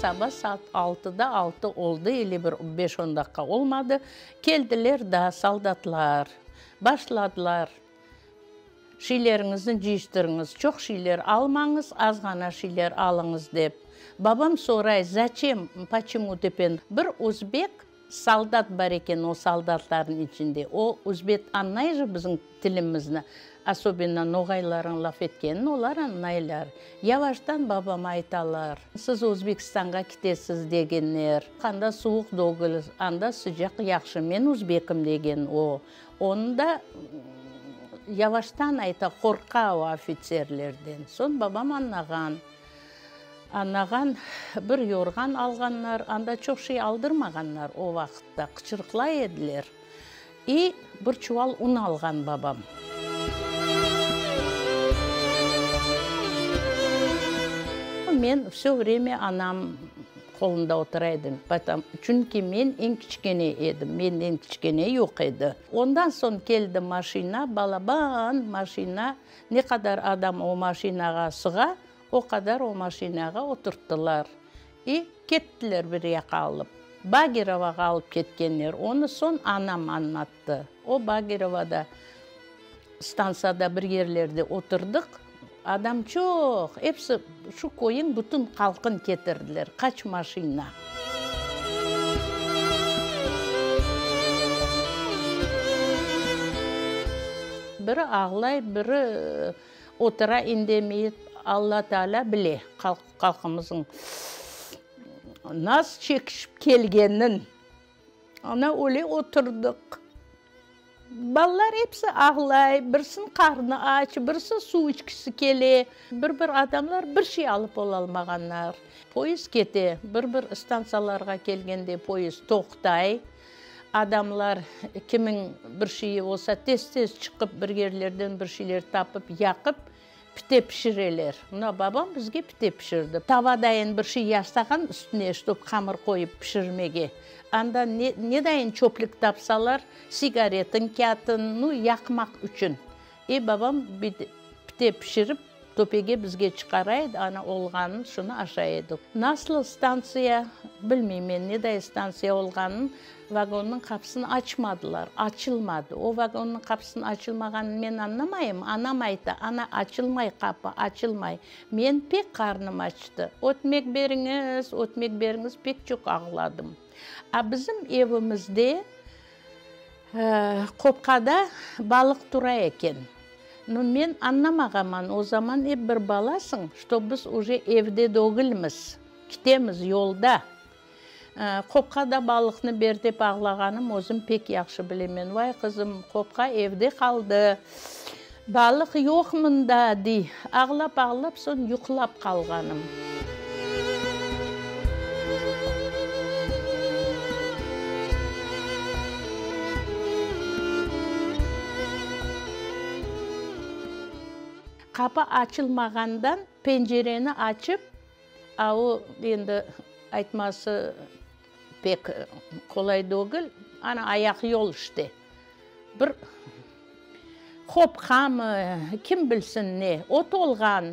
Saba saat altıda altı oldı, ili bir beş-on daqqa olmadı, keldiler da soldatlar, başladılar, Şiyleriñizni cıyıştırıñız, çoq şiyler almañız, az ğana şiyler alıñız, dep. Babam soray, Zaçem, poçemu depen, bir özbek soldat bar eken o soldatlarnıñ içinde, o özbek añlay je bizim tilimizni, osobenno noğaylarnıñ laf etkenini olar añlaylar. Yavaştan babama aytalar, Siz Özbekistanğa kitesiz, degenler. Anda suvuq degil, anda sıcaq yahşı, men özbekim, degen o. Onı da yavaştan ayta, qorqa o ofitserlerden. Soñ babam añlağan. Añlağan, bir yorğan alğanlar, anda çoq şey aldırmağanlar o vaqıtta, qıçırıqlay ediler. İ bir çuval un alğan babam. Men vse vremâ anam qolunda otura edim, çünki men eñ kiçkene edim, menden kiçkene yoq edi. Ondan soñ keldi maşina, balaban maşina, ne qadar adam o maşinağa sığa, o qadar o maşinağa oturttılar. İ kettiler bir yaqa alıp. Bagirovağa alıp ketkenler, onı soñ anam añlattı. O Bagirovada stantsiyada bir yerlerde oturdıq, adam çoq, episi şu köyüñ bütün halqın ketirdiler, qaç maşina. Biri ağlay, biri otura indemey, Alla Taalâ bile, halqımızıñ nasıl çekişip kelgenin. Ana öyle oturdıq. Balalar episi ağlay, birisiniñ qarnı aç, birisi suv içkisi kele. Bir-bir adamlar bir şey alıp olalmağanlar. Poyezd kete, bir-bir stantsiyalarğa kelgende poyezd toqtay. Adamlar kimiñ bir şeyi olsa tez-tez çıqıp bir yerlerden bir şeyler tapıp yaqıp Pite pişireler. Mına, babam bizge pite pişirdi. Tavadayın bir şey yasağan üstüne, ştob hamır qoyıp pişirmege. Anda ne, nedayın çöplük tapsalar, sigaretın, kâtın, nu, yaqmaq içün. E, babam pite pişirip, töpege bizge çıqara edi, ana, olğanın şunı aşay edik. Nasıl stantsiya, bilmeymen, neday stantsiya olğanın, Vagonnıñ qapısını açmadılar, açılmadı. O vagonnıñ qapısınıñ açılmağanını men añlamayım, anam ayta, ana, açılmay qapı, açılmay. Men pek qarnım açtı. Ötmek beriñiz, ötmek beriñiz, pek çoq ağladım. A bizim evimizde qopqada balıq tura eken. Nu, men añlamağanman, o zaman ep bir balasıñ, şto biz uje evde degilmiz, kitemiz, yolda. Qopqa da balıqnı ber dep ağlağanım özüm pek yahşı bilemen. Vay, qızım, qopqa evde qaldı, balıq yoq mında, dey. Ağlap-ağlap soñ yuqlap qalğanım. Qapı açılmağandan pencereni açıp, A o endi aytması pek qolay degil, ana ayaqyol işte. Bir qopqamı, kim bilsin ne, ot olğan.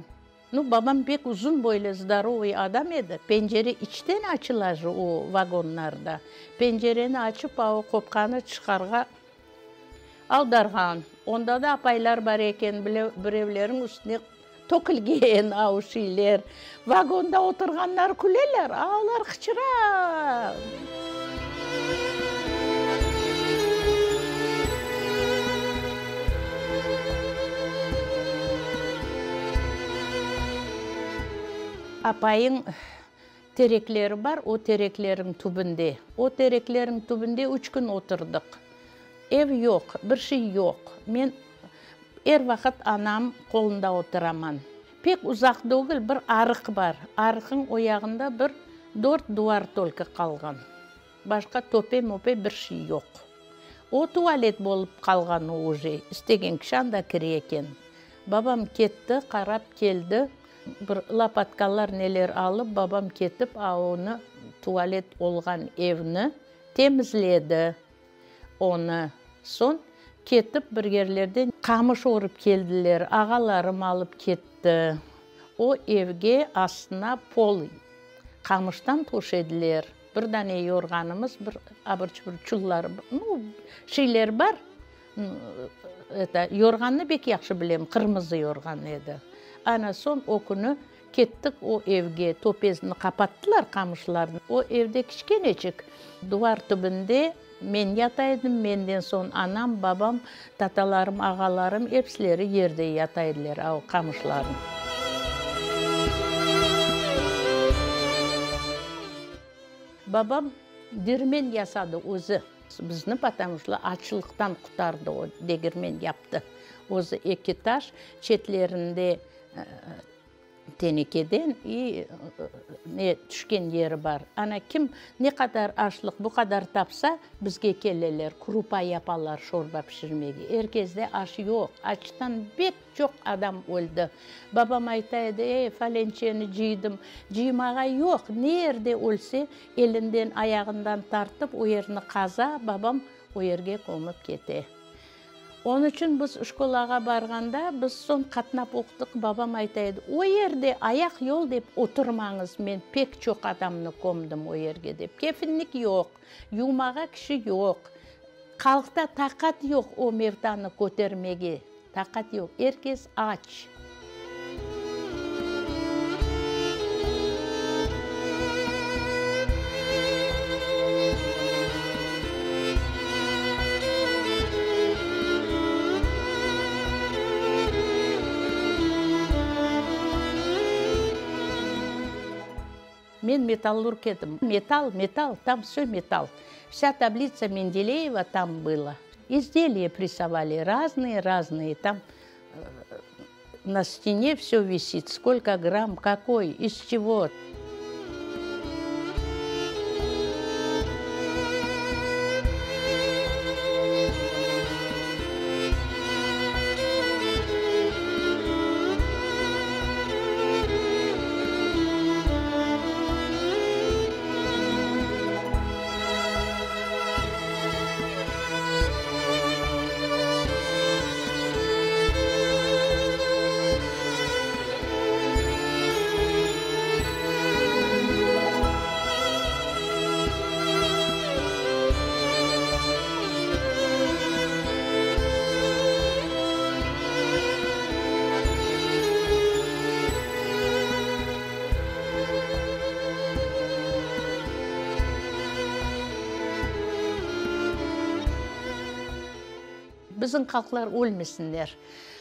Nu, babam pek uzun boylu, zdorovıy adam edi. Pencere içten açıla je o vagonlarda. Pencereni açıp, a o qopqanı tışqarğa aldarğan. Onda da apaylar bar eken, birevleriñ üstüne Tökülgen av şeyler. Vagonda oturğanlar küleler, a olar qıçıra. Apayıñ terekleri bar, o terekleriñ tübünde. O terekleriñ tübünde üç kün oturdıq. Ev yoq, bir şey yoq. Men Er vaqıt anam qolunda oturaman. Pek uzaq degil, bir arıq bar. Arıqıñ o yağında bir dört duvar tolko qalğan. Başqa töpe-möpe bir şey yoq. O tualet bolıp qalğan o uje, istegen kişi anda kire eken. Babam ketti, qarap keldi, bir lopatkalar neler alıp, babam ketip, a onı, tualet olğan evni temizledi. Onı soñ ketip bir yerlerden qamış örip keldiler, ağalarım alıp ketti. O evge astına pol. Qamıştan töşediler. Bir dane yorğanımız, bir abır-çubır çullar, nu, şeyler bar. Eto, yorğannı bek yahşı bilem, qırmızı yorğan edi. Ana, soñ o künü kettik o evge, töpesini qapattılar qamışlarnı. O evde kiçkeneçik duvar tübünde men yata edim, menden soñ anam, babam, tatalarım, ağalarım, epsileri yerde yata ediler, a o qamışlarnı. Babam dirmen yasadı özü. Bizni potomu şlo açlıqtan qutardı o, degirmen yaptı. Özü eki taş, çetlerinde tenekeden i ne tüşken yeri bar. Ana kim ne qadar aşlıq bu qadar tapsa, bizge keleler, krupa yapalar şorba pişirmege. Er kezde aş yoq, açtan bek çoq adam öldi. Babam ayta edi, Ey, falençeni cıydım. Cıymağa yoq, ne yerde ölse, elinden, ayağından tartıp, o yerni qaza, babam o yerge kömip kete. Onıñ içün biz şkolağa barğanda, biz soñ qatnap oqudıq, babam ayta edi, O yerde ayaq yol dep oturmañız, men pek çoq adamnı kömdim o yerge dep. Kefinlik yoq, yuvmağa kişi yoq, halqta taqat yoq o mevtanı kötermege. Taqat yoq, er kes aç. Men metallurg edim. Metall, metall, tam vsö metall. Vsâ tablitsa Mendeleyeva tam byla. İzdeliye pressovali, raznoye, raznoye, tam na stene vsö visit, skolko gramm, kakoy, iz çego. Bizim halqlar ölmesinler,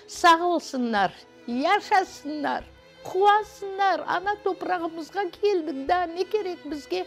sağ olsunlar, yaşasınlar, quvansınlar, ana toprağımızğa keldik, daa ne kerek bizge?